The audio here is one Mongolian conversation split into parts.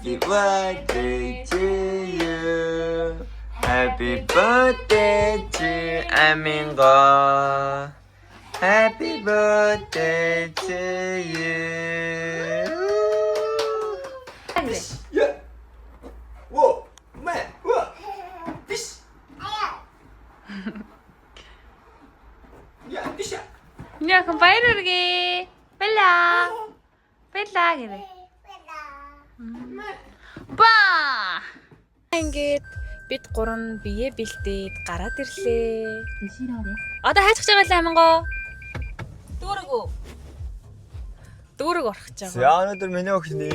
Happy birthday to you. Happy birthday to Amingo. Happy birthday to you. Yeah. Whoa, man. Whoa. This. Yeah, this. Миний охин баяр хүргэе. Баярлаа. Баярлаа гэрээ. Ба. Ингээд бид гурав бие бэлдээд гараад ирлээ. Одоо хайчих байгаа лээ амангоо. Дүүрэг үү? Дүүрэг орох гэж байгаа. За өнөөдөр миний охины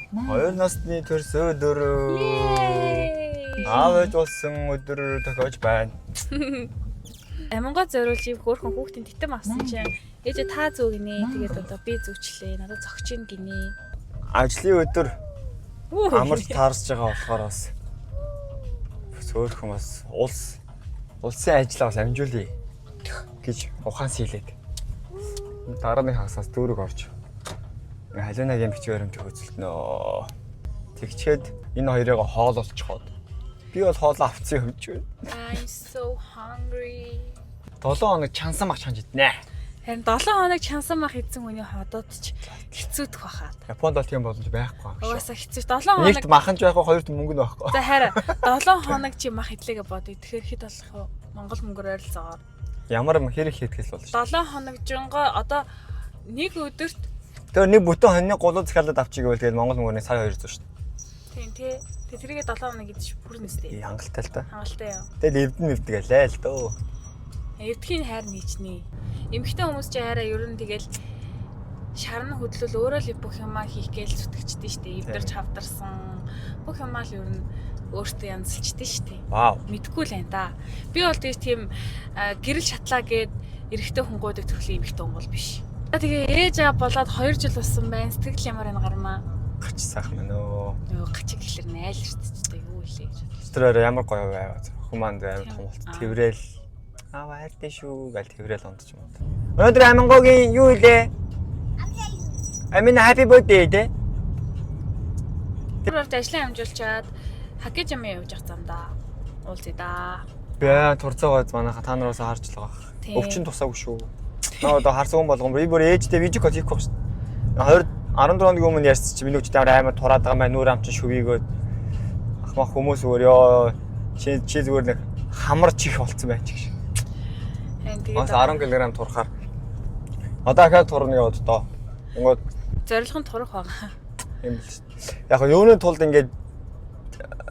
2 насны төрс өдөр. Yay! Аав ээж болсон өдөр тохиож байна. Амангоо зориулж ив хөөрхөн хүүхдийн титэм авсан чинь ээжээ та зүү гинэ. Тэгээд одоо би зүүчлээ. Надад зогч ийн гинэ. Ажлын өдөр амарч таарч байгаа болохоор бас сөөхөн бас улсын ажлаа бас амжуулъя гэж ухаан сийлээд. Дараа нэг хагасаас дүүрэг орж халиунагийн бичиг баримт хөөцөлтнөө. Тэгчээд энэ хоёрыг хоололцоход би бол хоолоо авцсан юм чи. I'm so hungry. 7 хоног чансан мах чанж иднэ. Харин 7 хоног чансан мах идсэн хүний ходоод ч хэцүүдэх баха. Японд бол тийм боломж байхгүй байх шүү. Угаасаа хэцүү. 7 хоног Нэгт маханч байхгүй, хоёрт мөнгө нь байхгүй. За хараа 7 хоног чи мах идлээгээ бодъё. Тэгэхээр хэд болох вэ? Монгол мөнгөөр ойролцоогоор. Ямар хэрэг хийтгэл болж. 7 хоног жонгоо одоо нэг өдөрт Тэр нэг бүтэн хоньны гулуу захиалаад авчиг гэвэл тэгэл Монгол мөнгөний сая 200 шүү тийм тий. Тэгээ тэрийгэ 7 хоног идэж бүр нэстэй. дээ. Хангалттай л та. Хангалттай юу. Тэгэл эвдэн мэвдэг гэлээ л дөө. Эвдхийн хайр нийчнэ. Эмэгтэй хүмүүс чи хайраа ер нь тэгэл шарн хөдлөл өөрөө л бүх юмаа хийх гээл зүтгэждэн штэ. Эвдэрч хавдарсан бүх юмаа л ер нь өөртөө янзалчдэн штэ. Вау. Мэдгүй л байна да. Би бол тэгж тийм гэрэл шатлаа гээд эрэгтэй хүн гуйдаг төрлийн эмэгтэй хүн бол биш. За тэгээ ээж аа болоод 2 жил болсон байна. Сэтгэл ямар байна гармаа. Гач сайхан байна өө. Нөгөө гачиг гэхлээр найл эртчтэй юу илээ гэж бодлоо. Тэр орой ямар гоё байв. Хүн маань амар Тийм. том болт. Аа. Тэврээл аа хайртай шүү гал тэврээл ондч юм уу. Өнөөдөр Амингогийн юу илээ? Амин happy birthday дээ. Тэр бол ажлаа амжуулчаад хакэж юм явж явах замдаа уулзъя да. Бэ турцаа гойд манайха та нараас харж л байгаа. Тийм. Өвчин тусаагүй шүү. Наа одоо харсан хүн болгон би бүр ээжтэй видео кол хийхгүй шүү. 20 14 хоногийн өмнө ярьсан чи миний өвчтэй амар тураад байгаа маа нүүр ам чи шүвийгөө ах мах хүмүүс өөр ёо чи зүгээр нэг хамар чих болцсон байх чиг. Харин Бас тэгээд 10 кг турахаар одоо ахаад турна яваад доо. Ингууд зорилго нь турах байгаа. юм бэл шүү. Яг нь юуны тулд ингээд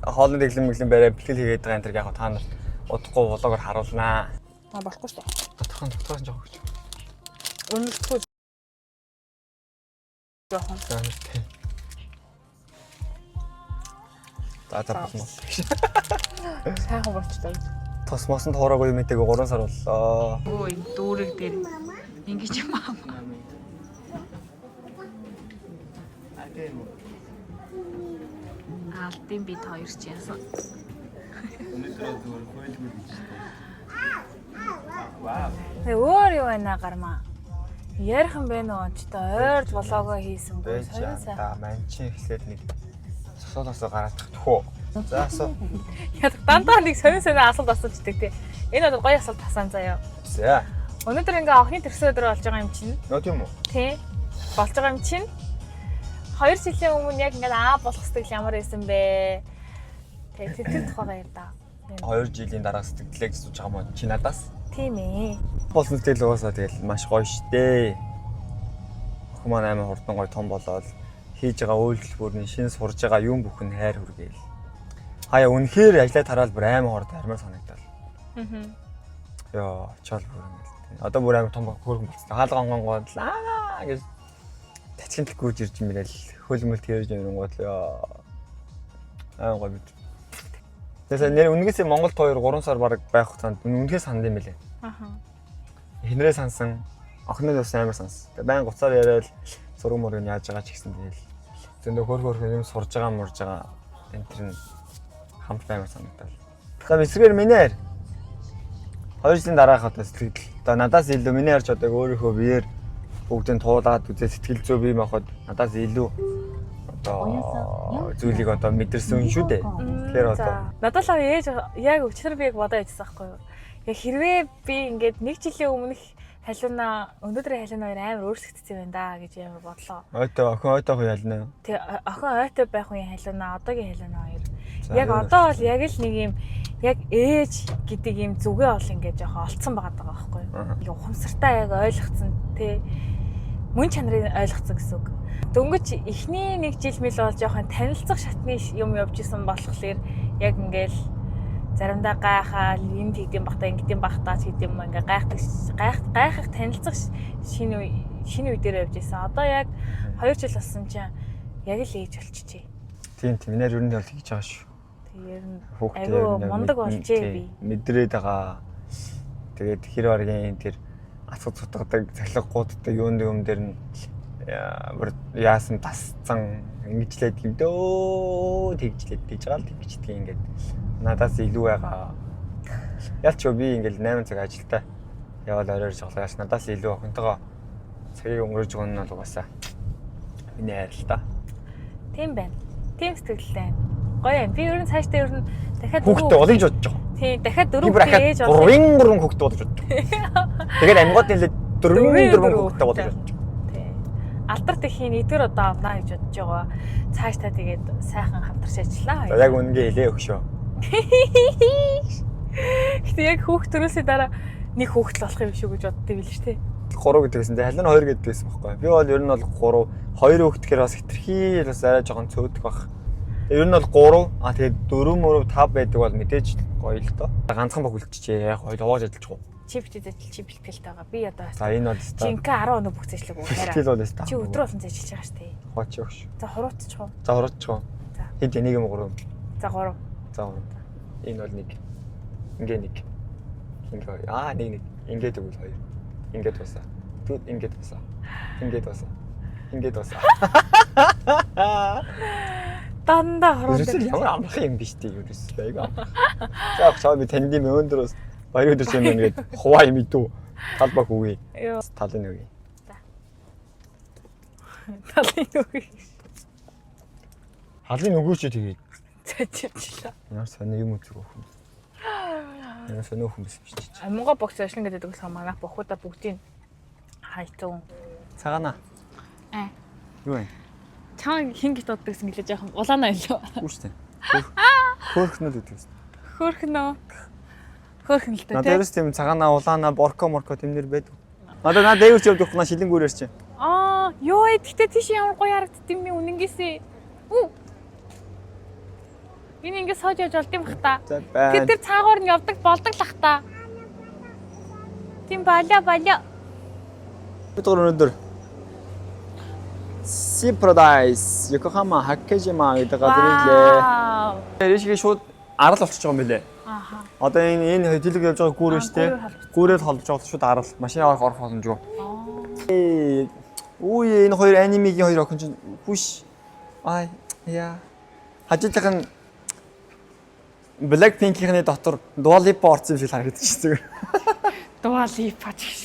хоолны дэглэм мэглэм барай бэлтгэл хийгээд байгаа энэ төр яг та нарт удахгүй влогоор харуулнаа. Аа болохгүй шүү. Дотохон дотоос нь жоох гэж. Үнэлэхгүй жоохон. За нэртэй. За за болно. Сайхан болчлоо. Тус мосон тоороогүй юм мэдээгүй 3 сар боллоо. Өө энэ дүүрэг дээр ингэж юм аа. Алдын бид хоёр ч яасан. Өнөөдөр зүгээр хуйлгүй гэж. Вау. Тэгээ өөр юу байна гармаа. Ярих юм бэ нөө ч та ойрд влогоо хийсэн бүр Бэж сонин сайн. та манчин эхлээд нэг сосоолосоо гараад тах хөө. За асуу. Яг дандаа нэг сонин сонин асуулт асуучдаг тий. Энэ бол гоё асуулт асаан заяа. За. Өнөөдөр ингээ охины төрсөн өдөр болж байгаа юм чинь. Нөө тийм үү? Тий. Болж байгаа юм чинь. 2 жилийн өмнө яг ингээд аа болох сэтгэл ямар байсан бэ? Тэ тэр тэр тухайгаа ярьдаа. 2 жилийн дараа сэтгэлээ гэж сууж байгаа юм чи надаас? Тийм ээ. Болсон сэтгэл угаасаа тэгэл маш гоё штэ. Охин маань амар хурдан гоё том болоод хийж байгаа үйлдэл бүрний шин сурж байгаа юм бүхэн хайр хүргээл. Хаяа үнэхээр ажлаа тараал бүр амар хурд армаар санагдал. Аа. Йоо, чол бүр ингээл. Одоо бүр амар том хөөрхөн болчихсон. Хаалга онгонгоод аа гэж тачигнал гүйж ирж мэрэл хөлмөлт ярьж ирэнгуут ёо. Амар гоё мэд. Тэгээ нэр үнгээсээ Монголд 2 3 сар баг байх хугацаанд үнэхээр санд юм билээ. Аа. Хинрээ сансан, охиноо бас амар сансан. Тэгээ байн гуцаар яриад зураг мурыг нь яаж байгаа ч гэсэн тэгэл зөндөө хөөр хөөр юм сурж байгаа мурж байгаа энэ төр нь хамт баймар санагдал. За эсрэгээр миний хайр. 2 жилийн дараах одоо сэтгэл. Одоо надаас илүү миний хайр ч одоо өөрийнхөө биеэр бүгдийг туулаад үзээ сэтгэл зүй бие махбод надаас илүү одоо зүйлийг одоо мэдэрсэн шүү дээ. Тэгэхээр одоо надад л ээж яг өчигдөр би яг бодоо яжсан байхгүй юу? Яг хэрвээ би ингээд нэг жилийн өмнөх халиуна өнөөдрийн халиуна хоёр амар өөрчлөгдсөн юм байна да гэж амар бодлоо. Ойтой охин ойтой хоёр халина. Тэг охин ойтой байх үеийн халиуна одоогийн халиуна хоёр. Яг одоо бол яг л нэг юм яг ээж гэдэг юм зүгээ бол ингээд жоохон олцсон байгаа даа байхгүй юу? Нэг ухамсартай яг ойлгоцсон тий мөн чанарыг ойлгоцсон гэсэн үг. Дөнгөж эхний нэг жил мэл бол жоохон танилцах шатны юм явж исэн болохоор яг ингээл заримдаа гайхаал энэ тэгдэм бахта ингэдэм бахта ч гэдэм юм ингээ гайхдаг гайхах танилцах шинэ үе дээр явж исэн. Одоо яг 2 жил болсон чинь яг л ээж болчихжээ. Тийм тийм. Минаар ер нь бол тэгж байгаа шүү. Тэг ер нь айгүй мундаг болжээ би. Мэдрээд байгаа. Тэгээд хэр баргийн тэр асгад сутгадаг, цахилга гууддаг юунд юм дээр нь яасан тасцсан ингэжлээд юм дөө тэгжлээд тэгж байгаа л тэгждэг ингээд надаас илүү байгаа. Ялч би ингээл 8 цаг ажилдаа явал оройр жоглоо. Ялч надаас илүү охинтойгоо цагийг өнгөрөөж байгаа нь бол угаасаа миний хайр л та. Тийм байна. Тийм сэтгэлтэй байна. Гоё юм. Би ер нь цаашдаа ер нь дахиад хүүхдтэй олж бодож байгаа. Тийм, дахиад дөрөв хүүхдээ ээж олж. 3 хүүхдээ болж бодож байгаа. Тэгээд амьгууд нэлээд 4 хүүхдээ болж бодож байгаа. Тийм. Алдар тэхийн нэгдүгээр удаа авнаа гэж бодож байгаа. Цаашдаа тэгээд сайхан хамтарч ажиллаа. За яг үнэнгээ хэлээ өгшөө. Гэтэ яг хүүхд төрөөсөө дараа нэг хүүхд л болох юм шүү гэж боддсон юм л шүү дээ. 3 гэдэг байсан. Тэгээ халин 2 гэдэг байсан байхгүй. Би бол ер нь бол 3, 2 хүүхд гэхээр бас хитрхи бас арай жоохон цөөдөх бах. Ер нь бол 3, аа тэгээд 4 мөрөв 5 байдаг бол мэдээж гоё л доо. Ганцхан баг үлдчихээ. Яг хоёр хувааж ажиллаж байгаа. Чи битээ зажил чи бэлтгэлтэй байгаа. Би одоо За энэ бол жинхэнэ 10 өнөө бүх зажлаг уу. Бэлтгэл бол өстой. Чи өдрөө болсон ажиллаж байгаа шүү дээ. Хооч өгш. За хуруутчих уу? За хуруутчих уу? За. Хэд нэг юм 3. За 3. За 3. Энэ бол 1. Ингээ 1. Ингээ 2. Аа 1 1. Ингээд өгвөл 2. Ингээд дуусаа. Тэгвэл ингээд дуусаа. Ингээд дуусаа. Ингээд дуусаа. Дандаа хорон дээр. Ямар амархан юм биш үү ерөөсөө айгүй амархан. За чаа би танд юм өндрөөс баяр өдөр чинь ингээд хуваа юм идүү. Тал баг үгүй. Талын үгүй. За. Талын үгүй. Халын үгүй чи тэгээд. Зажичлаа. Ямар сони юм үзэг өхөн. Ямар сони өхөн байсан биш чи. Амингаа богц ажиллан гэдэг болохоор манайх бохуудаа бүгдийг хайцсан. Цагаана. Аа. Юу вэ? Чаан хин гит боддог гэсэн гэлээ жоохон улаанаа илүү. Үгүй шүү дээ. Хөөхнөл гэдэг юм. Хөөхнөө. Хөөхнөл л дээ. Надад ерөөс тийм цагаана, улаана, борко морко тийм нэр байдаг. Одоо наа дээвэрч явж явах наа шилэн гүүрээр чи. Аа, ёо ээ гэтээ тийш ямар гоё харагдд юм бэ үнэнгээсээ. Үу. Энэ ингэ сууж явж болд юм бах та. За байна. Тэр тэр цаагуур нь явдаг болдог лах та. Тийм баля баля. Бид гур өнөөдөр Sea Paradise Yokohama Hakkeijima гэдэг газар ирлээ. Ришгээ шууд арал болчихж байгаа юм билэ. Ааха. Одоо энэ энэ хөдөлгөөн явж байгаа гүүр шүү дээ. Гүүрээр холбож байгаа шууд арал. Машин авах орох боломжгүй. Үу энэ хоёр анимегийн хоёр охин чинь хүш. Ай яа. Хажуулах нь Blackpink-ийн дотор Dua Lipa орсон юм шиг харагдчихсан зүгээр. Dua Lipa ч гэж.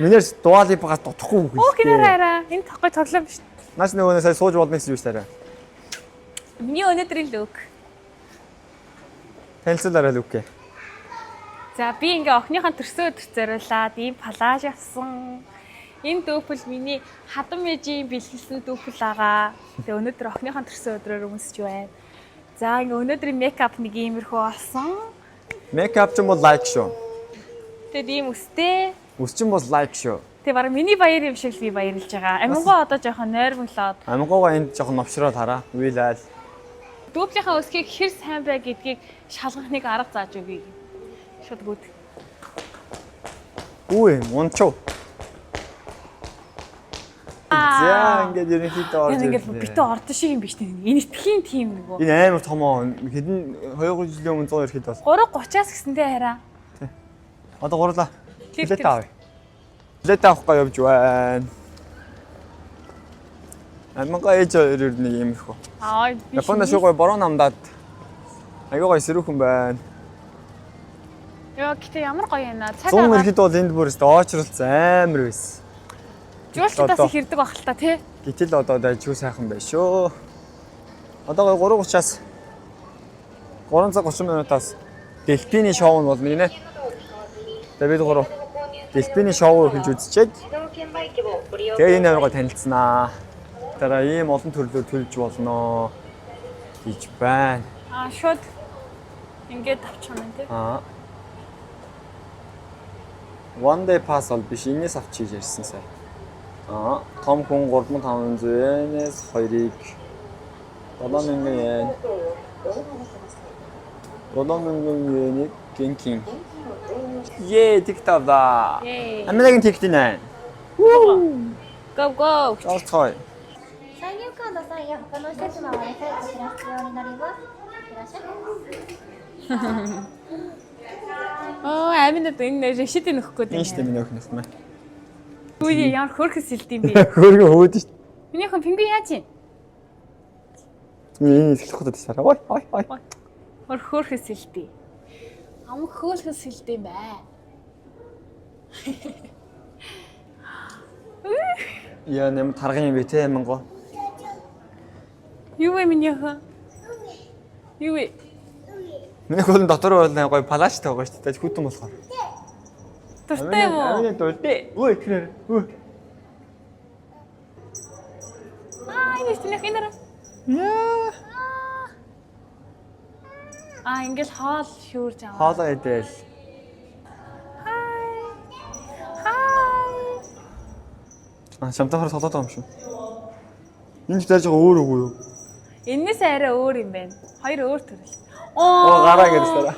Минээр Dua Lipa-гаас дутахгүй үгүй. Оо кинораараа. Энэ тохгүй тоглоом биш. Наач нөгөө сая сууж болно гэсэн юу шүү дээ. Миний өнөөдрийн лүк. Танилцуулаарай лүкээ. За би ингээ охиныхоо төрсөн өдөр зориулаад ийм палаж авсан. Энэ дүүпл миний хадам ээжийн бэлгэлсэн дүүпл байгаа. Тэгээ өнөөдөр охиныхоо төрсөн өдрөөр өмсөж байна. За ингээ өнөөдрийн мейкап нэг иймэрхүү болсон. Мейкап ч юм бол лайк шүү. Тэгээд ийм өстэй. Өс чинь бол лайк шүү. Тэгээ бараг миний баяр юм шиг л би баярлж байгаа. Амингоо одоо жоохон нойрмоглоод. Амингоогоо энд жоохон новшроод хараа. Үйл айл. Дүүплийнхаа өсгийг хэр сайн бай гэдгийг шалгах нэг арга зааж өгье. Шууд гүд. Үгүй унчуу. За ингээд ерөнхийдөө орж ирсэн. Ингээд битүү ордон шиг юм биш үү? Энэ итгэхийн тим нөгөө. Энэ амар томоо хэдэн 2 жилийн өмнө 100 ирэхэд бол 3:30-аас гэсэндээ хараа. Тий. Одоо гурлаа. Билет авъя. Билет авах гоё явж байна. Амингаа ээж хоёр ер нь юм их үү. Аа би Японд шүү гоё борон намдаад аягүй гоё сэрүүхэн байна. Йоо гэтээ ямар гоё юм аа. Цаг 100 ирэхэд бол энд бүр өстө оочролцсон амар байсан. Жуулчдаас их ирдэг байх л та тий. Гэтэл одоо дайжгүй сайхан байна шүү. Одоо 3:30-аас 3 цаг 30 минутаас дельфиний шоу нь болно гинэ. Тэгээ бид гурав дельфиний шоу хийж үзчихэд тэгээ энэ авиргаа танилцсанаа. Дараа ийм олон төрлөөр төлж болно гэж байна. Аа шууд ингээд авчих юм тий. Аа. One day pass бол биш, энэс авчиж ярьсан сая. Аа, том хүн 3500 йенээс 2-ыг 7000 йен. 7000 йенийг гинкин. Ее, тикет авлаа. Yay. Аминагийн тикет нэ. Go go. Орцгой. 再入館の際や他の施設の割れ際こちら必要になります。いってらっしゃい。 Оо, аминад энэ решид нөхөх гээд Энэ штэ миний охин юм. Үгүй ямар хөөрхөн сэлд юм бэ? Хөөргөн хөөд штэ. Миний охин пингвин яаж юм? Энэ сэлэх хөтөд сараа. Ой ой ой. Хөр хөөрхөн сэлдээ. Ам хөөлхөн сэлд юм бай. Яа, нэм тарган юм бэ те аминго. Юу вэ миний охин? Юу вэ? Миний хөлн дотор бол гоё палаштай байгаа шүү дээ. Хүтэн болохоор. Дуртай юм уу? Амины дуртай. Өө тэр. Өө. Аа, энэ чинь энэ дараа. Яа. Аа, ингээл хоол шүүрж аваа. Хоолоо идэл. Хай. Хай. Аа, шамтахаар солоод байгаа юм шүү. Энэ ч дайж байгаа өөр үгүй юу? Эннээс арай өөр юм байна. Хоёр өөр төрөл. Оо, гараа гэж тараа.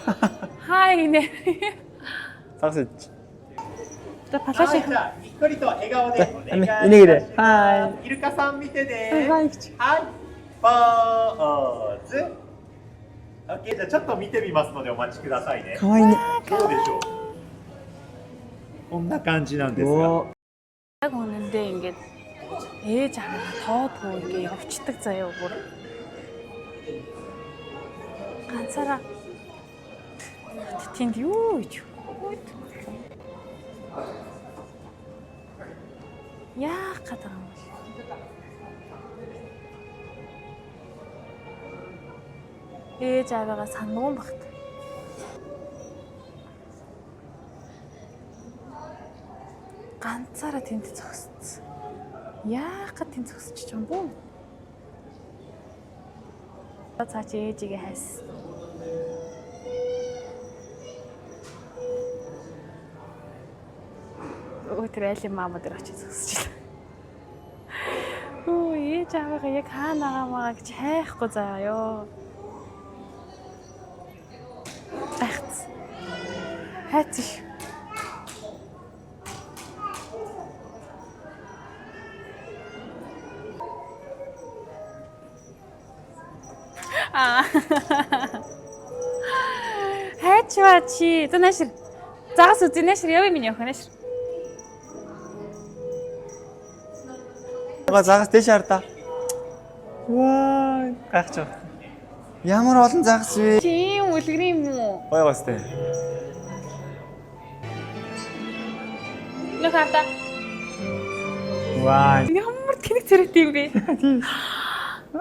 Хай гинэ. Загас идэж. За палаш их. じゃあにっこりと笑顔でお願いします。 Энийгээрээ. Хай. イルカさん見てね。 Хай. はい。ポーズ。オッケー、じゃあちょっと見てみますのでお待ちくださいね。 かわいいね。 どうでしょう。こんな感じなんですが。 Оо. Яг үнэндээ ингээд ээж аваа тоодгүй ингээд явцдаг заяа бүр. Ганцаараа тэнд юу гэж юу? Яах гэдэг юм бол. Ээж аваагаа сандгуун багт. Ганцаараа тэнд зогссон. Яах гээд тэнд зогсчих юм бүү? Цаа чи ээжигээ хайсан. Өө тэр айлын маама дээр очиж зогсчихлаа. Өө ээж аваагаа яг хаана байгаа маа гэж хайхгүй заа ёо. Айхц. Хайц ш. Аа. Хайчваа чи. За наашир. Загас үзье наашир явъя миний охин наашир. Га загас дэш хар та. Ваа, гайхаж байгаа. Ямар олон загас вэ? Чи ийм үлгэрийн юм уу? Гоё гоос тэ. Нөх хардаа. Ваа. Ямар тэнэг царайтай юм бэ? Аа,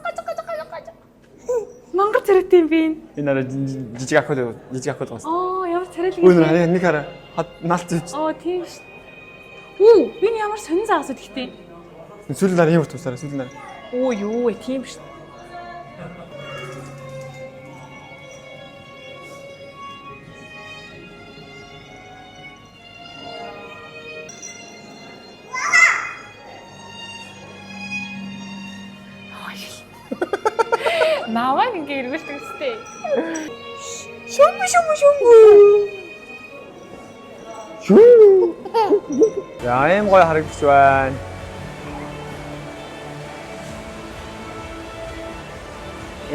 гаж гаж гаж гаж. Мангар царайтай юм бэ энэ? Энэ арай жижиг акул жижиг акул гоос. Аа, ямар царайлаг Өө нэр нэг хараа. Хат наалц үуч. Аа, тийм ш. Үү, энэ ямар сонин загас үү гэхдээ. Сүүл нар ийм тусаараа сүүл нар. Оо, юу вэ? Тийм ш. Наваа ингээ эргэлдэг үстэй. Шүмбү шүмбү шүмбү. Шүү. За ийм гоё харагдчих байна.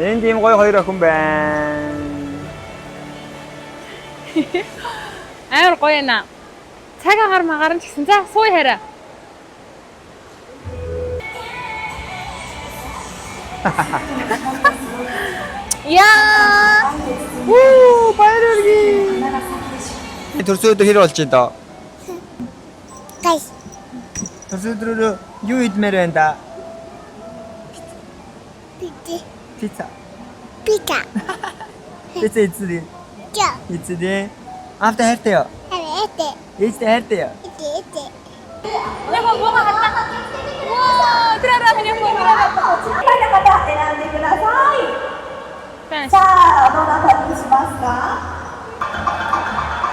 Энд ийм гоё хоёр охин байна. Амар гоё юм аа. Цаг агаар магаар нь ч гэсэн за сууя хараа. Яа! Үу, баяр хүргэе. Төрсөн өдөр хэр болж байна доо? はい。 Төрсөн өдрөөр юу идмээр байна да? ピピザ。ピザ。ピザいつでじゃいつで아프다 할때요. あれえて 이제 할때요. えてえて Миний мууга харлаа. Ваа, тэр араа миний муу хараа. 前の方選んでください。 Байна. さあ、どなたにしますか？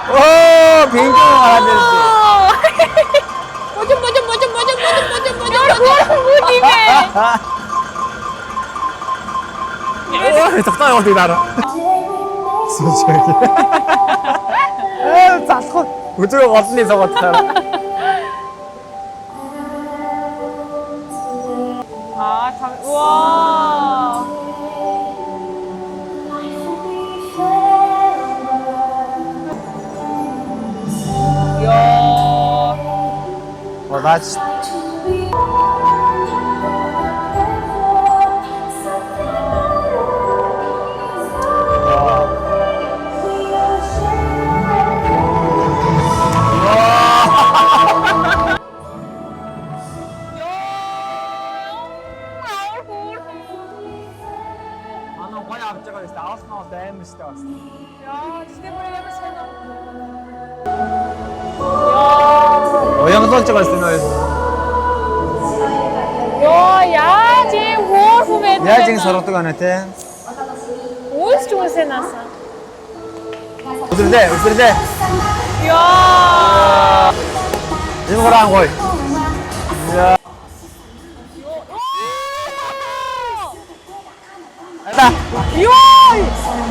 오, 비행기 알아들지. Божон божон божон божон божон божон божон. Ямар хүүхэн юм бэ? Оо, тогтоо явуулдаг дараа. Сүүжээ. Ээ, залах. Өдрөө голны зогоод таараа. Аа, та ваа. Йоо. Оо, наач. Ямар хүүхэн. Манай гоё авч байгаа юм. Авсан нь амар штэ бас. Яа, тэгтээ бүр ямар сонио. Уянгалуулж байгаа юм нөө. Йоо, яаж ийм хөөрхөн байдаг Яаж ингэ соргодог байна те? Үүс ч үсэ наасан. Өдөрлөө, өдөрлөө. Йоо. Энэ гураан гоё. Яа. Ата. Йоо!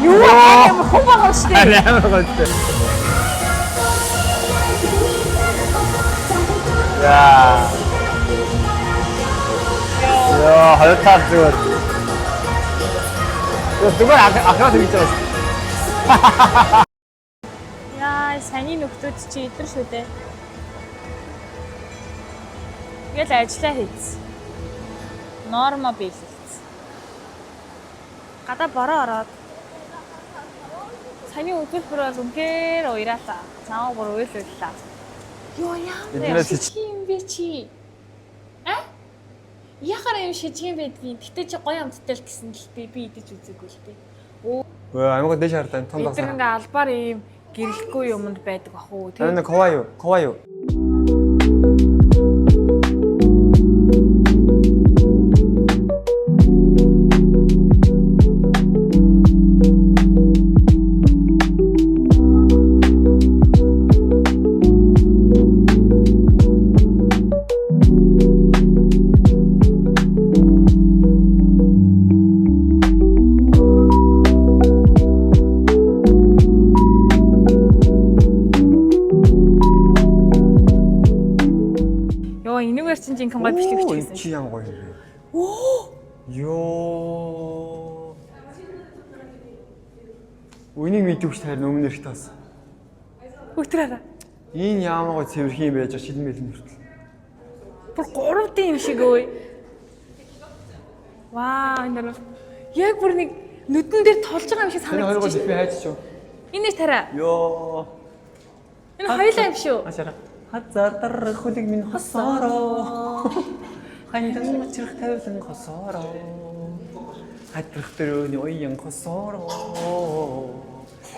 Юу ямар хүн байгаа шүү дээ. Амар гоё штэ. Яа. Яа, хоёр тал зүгээр. Зүгээр ахраа тэгж байгаа шүү. Яа, саяны нөхдүүд чи идэр шүү дээ. Тэгэл ажиллаа хийц. Норма биелэлц. Гадаа бороо ороод саяны өдөр бүр бол үнэхээр уяраалаа. Замаа бүр уйл уйллаа. Йоо, ямар Эднээс шижиг юм бэ чи? А? Яхаар юм шижиг юм байдгийг. Гэтэ чи гоё амттай л гэсэн л дээ. Би идэж үзээгүй л дээ. Өө, аймаг дэш хардаа том Бид нар дасаа. ингээ албаар ийм гэрэлгүй юмд байдаг бах уу тий. Энэ кова юу? Кова юу? Йоо, энүүгээр чинь жинхэнэ гоё бичлэг Оо, бичихсэн. Чи ямар гоё юм бэ? Йоо. Үнийг мэдвч таарна өмнө эрт бас. Өтөр хараа. Энэ ямар гоё цэвэрхэн юм байж шилэн мэлэн хүртэл. Бүр 3D юм шиг өө. Вау, энэ бол яг бүр нэг нүдэн дээр тулж байгаа юм шиг Тэр хоёр гол санагдчих. би хайж шүү. Энэ нэр тараа. Йоо. Энэ хоёулаа юм шүү. Ачаараа. Хазар хөлөг минь хосоороо. Хандан учрах тавилан хосоороо. Хадрах дөрөөний уян хосоороо.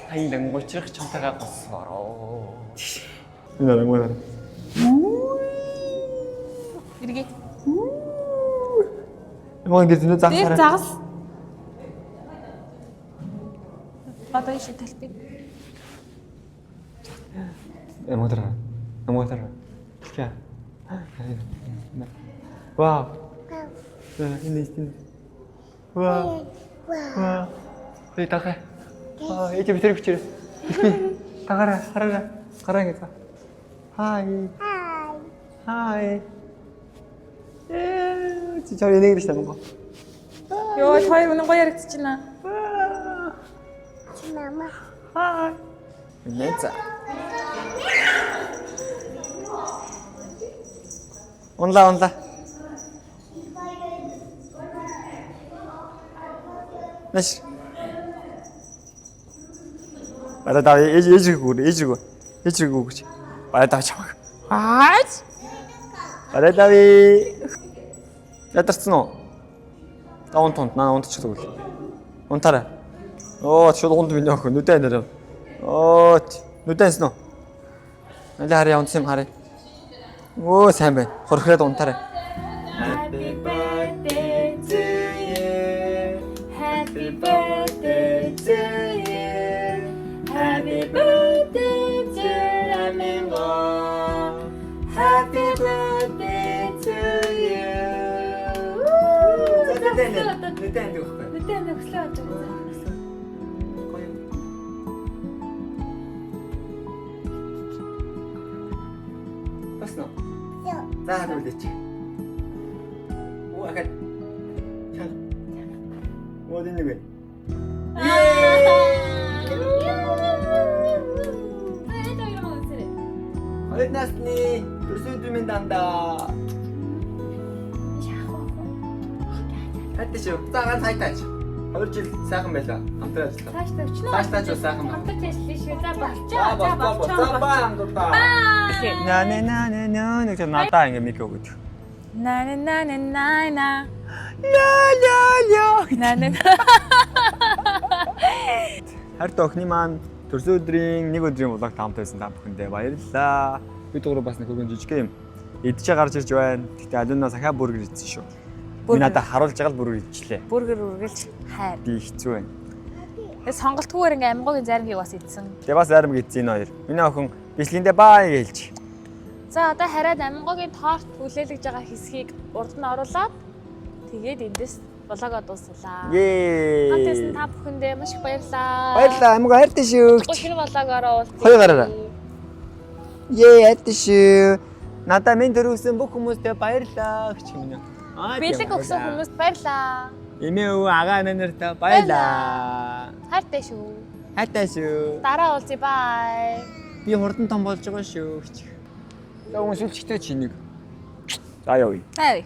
Хандан учрах чамтайгаа госоороо. Энэ арай мөн арай. Эргээ. Мөн дээр зөндөө загас Дээр хараа. загас. Одоо ийш талбай. Ямар дараа. Ямар дараа. Дэлхий. Вау. Энэ энэ. Вау. Вау. Хөөе тагаа. Аа, ээж би тэр бичээрэй. Дэлхий. Тагаараа, хараараа. Гараа ингэ за. Хай. Хай. Э, чи чар энийг гэж тамгаа. Йоо, хоёр үнэн гоё яригдчихэв. ママ Хай. Нэца. Унла унла. Нэш. Бара даа ээж ээж гүр ээж гүр ээж гүр гэж. Бара даа чамаг. Аач. Бара даа. Ядарсан уу? За унт унт наа унтчих тэгвэл. Унтаарай. Оо шууд унт миний охин нүдэ анараа. Оо нүдэ ансан уу? Аль харъя унтсан юм харъя. Өө сайн байна. Хорхироод унтаарай. Happy birthday to you. Happy birthday to you. Happy birthday to Flamingo. Happy birthday to you. Нүдэ андаг байхгүй. Нүдэ амиг өслөө авч байгаа. Бас нөө. За тэгвэл чи. Оо ахад. Чанга. Оо энэ нэг вэ. Хоёр насны төрсөн өдрийн дандаа. Хайртай шүү. За ганц хайтаач. 2 жил сайхан байлаа. Хамтран ажиллаа. Цааш тавьчихна. Цааш тааж сайхан байна. Хамтарч ажиллана шүү. За За болчоо. За болцоо. За болчоо. баа амдаа. На на на на на нэг тэр надаа ингээ мик өгöd. На на на на на на. Ла ла ла. На на. Хайртай охины маань төрсөн өдрийн нэг өдрийн влог таамт байсан та бүхэндээ баярлалаа. Бид гурав бас нэг хөргөн жижиг юм идчихэ гарч ирж байна. Гэтэ Алина сахиа бургер идсэн шүү. Би Бургер. надад харуулж байгаа л бургер идчихлээ. Бургер үргэлж хайр. Би хэцүү байна. Тэгээ сонголтгүйгээр ингээ амьгуугийн зайрмгийг бас идсэн. Тэгээ бас зарим идсэн энэ хоёр. Миний охин бичлэгэндээ бай гэлж. За одоо хараад амьгуугийн торт хүлээлгэж байгаа хэсгийг урд нь оруулаад тэгээд эндээс влогоо дуусгалаа. Ее. Хамт байсан та бүхэндээ маш их баярлалаа. Баярлалаа. Амьгуу хайртай шүү. Шинэ влогоороо уулзъя. Хоёр гараарай. Ее хайртай шүү. Надаа минь төрүүлсэн бүх хүмүүстээ баярлалаа гэж юм. Аа. Бэлэг өгсөн хүмүүст баярлалаа. Эмээ өвөө агаа нэ нартай баярлалаа. Хайртай шүү. Хайртай шүү. Дараа уулзъя. Бай. Би хурдан том болж байгаа шүү гэж. За үнсэлчтэй чи нэг. За явъя. Бай.